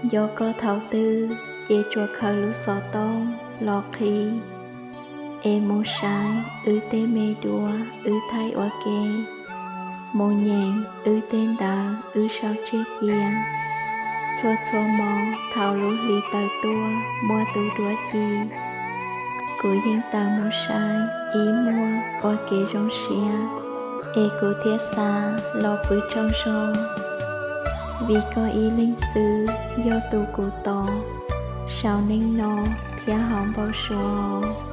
Nco koj thaum twg ces tsuas khaws lub xov tooj los qhib es mus saib wb tej me duab wb thaij ua ke, mus nyeem wb tej ntawv wb sau tseg cia. Txhua txhua hmo thaum lub hli tawm tuaj muaj tus duab ci, kuv yeej tawm mus saib ib muag ua kev zoo siab, es kuv thiaj xav los pw tsaug zog, vim koj ib leeg xwb yog tus kuv tos saum neej no thiab hauv npau suav.